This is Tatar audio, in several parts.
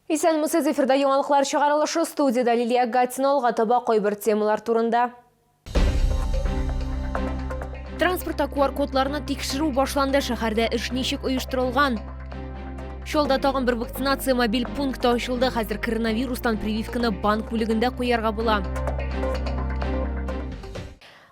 Исәнмесез, эфирда яңалыклар чыгарылышы, студиядә Лилия Гатина. Алга таба кайбер темалар турында. Транспортта QR-кодларны тикшерү башланды. Шәһәрдә эш ничек оештырылган? Чалда тагын бер вакцинация мобиль пункты ачылды. Хәзер коронавирустан прививканы банк бүлегендә куярга була.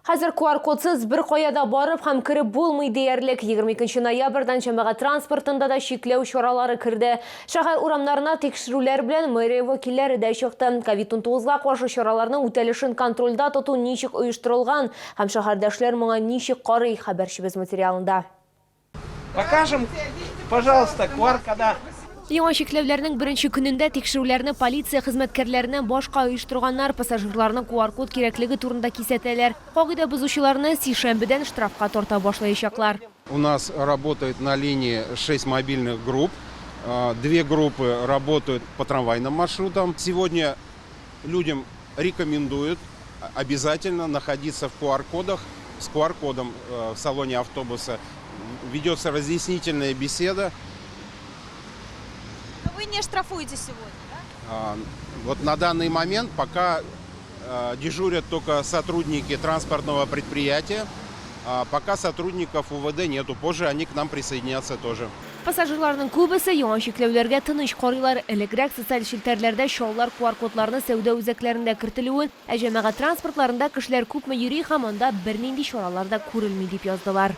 Хәзер QR-кодсыз бер кая да барып һәм кереп булмый диярлек. 22 ноябрьдән җәмәгать транспортында да чикләү чаралары керде. Шәһәр урамнарына тикшерүләр белән мэрия вәкилләре дә чыкты. Ковид-19 га каршы чараларның үтәлешен контрольдә тоту ничек оештырылган һәм шәһәрдәшләр моңа ничек карый, хәбәрчебез материалында. Покажем, пожалуйста, QR-кода. Яңа чикләүләрнең беренче көнендә тикшерүләрне полиция хезмәткәрләреннән башка оештырганнар, пассажирларны QR-код кирәклеге турында кисәтәләр. Кагыйдә бозучыларны сишәмбедән штрафка тарта башлаячаклар. У нас работает на линии шесть мобильных групп. Две группы работают по трамвайным маршрутам. Сегодня людям рекомендуют обязательно находиться в QR-кодах, с QR-кодом в салоне автобуса. Ведется разъяснительная беседа. Но вы не штрафуете сегодня, да? Вот на данный момент пока дежурят только сотрудники транспортного предприятия. Пока сотрудников УВД нету, позже они к нам присоединятся тоже. Пассажирларның күбесе яңа чикләүләргә тыныч карыйлар. Элегрәк социаль челтәрләрдә чаллар QR-кодларны сәүдә үзәкләрендә кертелүен, ә җәмәгать транспортларында кешеләр күпме йөри һәм анда бернинди чаралар да күрелми дип яздылар.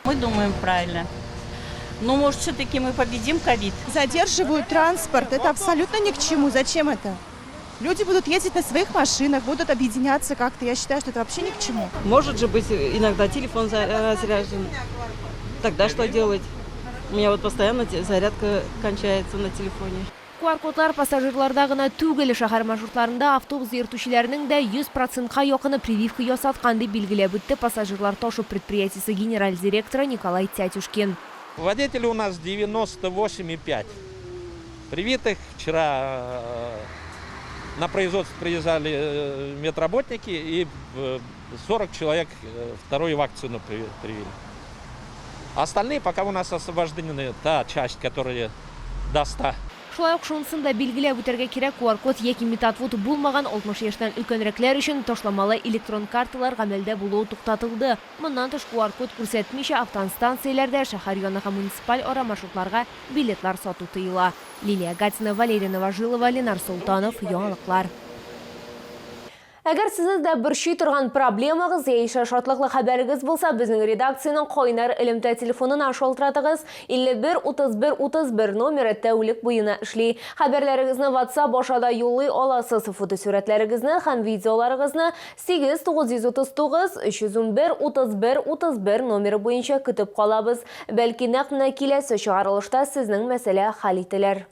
Мы думаем правильно. Ну, может, все-таки мы победим ковид? Задерживают транспорт. Это абсолютно ни к чему. Зачем это? Люди будут ездить на своих машинах, будут объединяться как-то. Я считаю, что это вообще ни к чему. Может же быть иногда телефон разряжен. Тогда что делать? У меня вот постоянно зарядка кончается на телефоне. QR-кодлар пассажирларда гына түгел, шәһәр маршрутларында автобус йөртүчеләрнең дә 100 процентка якыны прививка ясаткан, дип билгеләп үтте пассажирлар ташу предприятиесе генераль директоры Николай Тятюшкин. Водители у нас 98,5 привитых. Вчера на производство приезжали медработники и 40 человек вторую вакцину привили. Остальные пока у нас освобождены, та часть, которая до 100. Шулай ук шунысын да билгеләп үтәргә кирәк, QR-код яки медотвод булмаган 60 яшьтән өлкәнрәкләр өчен ташламалы электрон карталар гамәлдә булуы туктатылды. Моннан тыш, QR-код күрсәтмичә автостанцияләрдә, шәһәр яны һәм муниципаль ара маршрутларга билетлар сату тыела. Лилия Гатина, Валерия Новожилова, Ленар Солтанов, Яңалыклар. Әгәр сезне дә борчый торган проблемагыз яисә шатлыклы хәбәрегез булса, безнең редакциянең кайнар элемтә телефонына шалтыратыгыз. 51 31 31 номеры тәүлек буена эшли. Хәбәрләрегезне WhatsApp аша да юллый аласыз. Фотосурәтләрегезне һәм видеоларыгызны 8 939 311 31 31 номеры буенча көтеп калабыз. Бәлки нәкъ менә киләсе чыгарылышта сезнең мәсьәлә хәл ителер.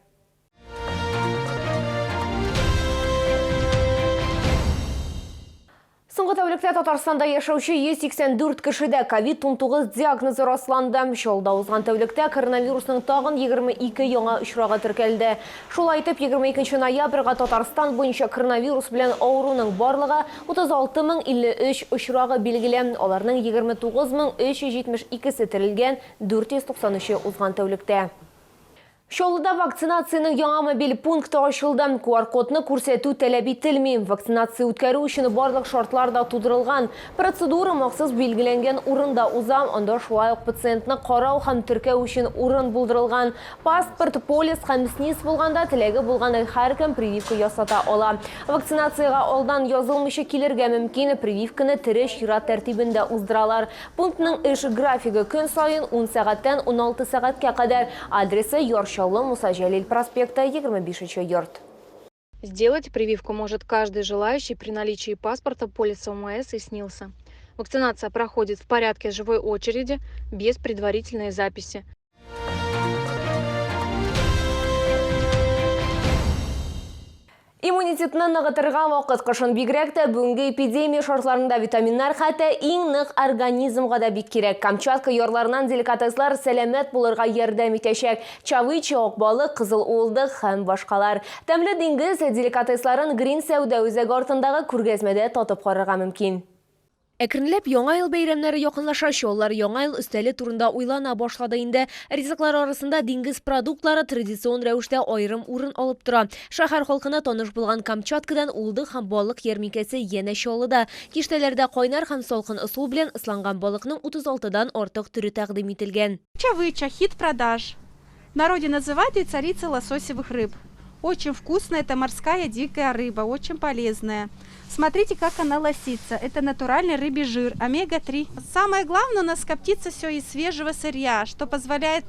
Соңгы тәүлектә Татарстанда яшәүче 184 кешедә ковид-19 диагнозы расланды. Чаллыда узган тәүлектә коронавирусның тагын 22 яңа очрагы теркәлде. Шулай итеп, 22 ноябрьгә Татарстан буенча коронавирус белән авыруның барлыгы 36 053 очрагы билгеле. Аларның 29 372 се терелгән, 493-е узган тәүлектә. Чаллыда вакцинациянең яңа мобиль пункты ачылды. QR-кодны күрсәтү таләп ителми. Вакцинация үткәрү өчен барлык шартлар да тудырылган. Процедура махсус билгеләнгән урында уза. Анда шулай ук пациентны карау һәм теркәү өчен урын булдырылган. Паспорт, полис һәм СНИЛС булганда теләге булган һәркем прививка ясата ала. Вакцинациягә алдан язылмыйча килергә мөмкин. Прививканы тере чират тәртибендә уздыралар. Пунктның эш графигы көн саен 10 сәгатьтән 16 сәгатькә кадәр. Адресы Яр Чаллы, Муса Җәлил проспекты, 25 йорт. Сделать прививку может каждый желающий при наличии паспорта, полиса ОМС и СНИЛСа. Вакцинация проходит в порядке живой очереди, без предварительной записи. Иммунитетны ныгытырга вакыт. Кышын бигрәк тә бүгенге эпидемия шартларында витаминнар хәтта иң нык организмга да бик кирәк. Камчатка ярларыннан деликатеслар сәламәт булырга ярдәм итәчәк. Чавичи, ак балык, кызыл уылдык һәм башкалар. Тәмле диңгез деликатесларын Грин сәүдә үзәге артындагы күргәзмәдә татып карарга мөмкин. Әкренләп Яңа ел бәйрәмнәре якынлаша, Чаллылар Яңа ел өстәле турында уйлана башлады инде. Ризыклар арасында диңгез продуктлары традицион рәвештә аерым урын алып тора. Шәһәр халкына таныш булган Камчаткадан уылдык һәм балык ярминкәсе янә Чаллыда. Киштәләрдә кайнар һәм салкын ысул белән ысланган балыкның 36 дан артык төре тәкъдим ителгән. Чавыча, хит продаж. В народе называют ее царицей лососевых рыб. Очень вкусная, это морская дикая рыба, очень полезная. Смотрите, как она лосится. Это натуральный рыбий жир, омега-3. Самое главное, у нас коптится все из свежего сырья, что позволяет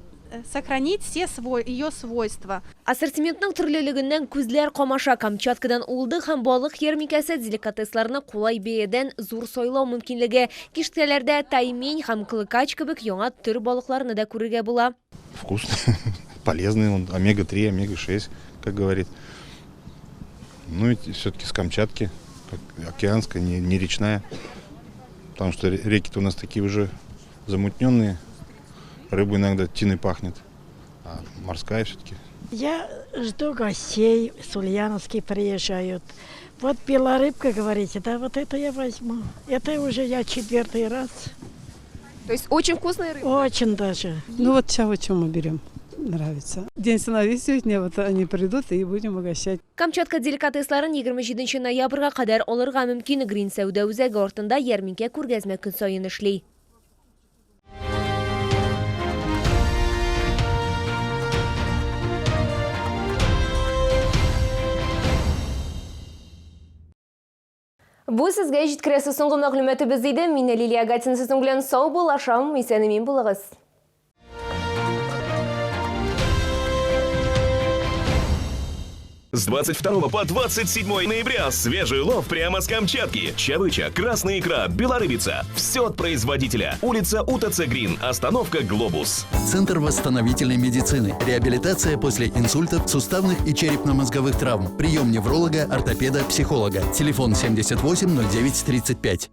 сохранить все ее свойства. Ассортиментның төрлелегеннән күзләр камаша. Камчаткадан уылдык һәм балык ярминкәсе деликатесларны кулай бәядән зур сайлау мөмкинлеге. Киштәләрдә таймень һәм клыкач кебек яңа төр балыкларны да күрергә була. Вкусный, полезный он, омега-3, омега-6, как говорит. Ну и все-таки с Камчатки, как океанская, не речная. Потому что реки-то у нас такие уже замутненные. Рыбу иногда тиной пахнет, а морская все-таки. Я жду гостей, с Ульяновски приезжают. Вот белорыбка, говорите, да, вот это я возьму. Это уже я 4-й раз. То есть очень вкусная рыба? Очень даже. Ну вот чавычу мы берем, нравится. День сыновей сегодня, вот они придут и будем угощать. Камчатка деликатесларын 27 ноябрьгә кадәр алырга мөмкин. Грин сәүдә үзәге артында ярминкә күргәзмә көн саен эшли. Бу сезгә җиткерәсе соңгы мәгълүматыбыз иде. Мин Лилия Гатина сезнең белән сау булашам. Исән-имин булыгыз. С 22 по 27 ноября свежий улов прямо с Камчатки. Чавыча, красная икра, белорыбица. Все от производителя. Улица УТЦ Грин. Остановка Глобус. Центр восстановительной медицины. Реабилитация после инсультов, суставных и черепно-мозговых травм. Прием невролога, ортопеда, психолога. Телефон 78 09 35.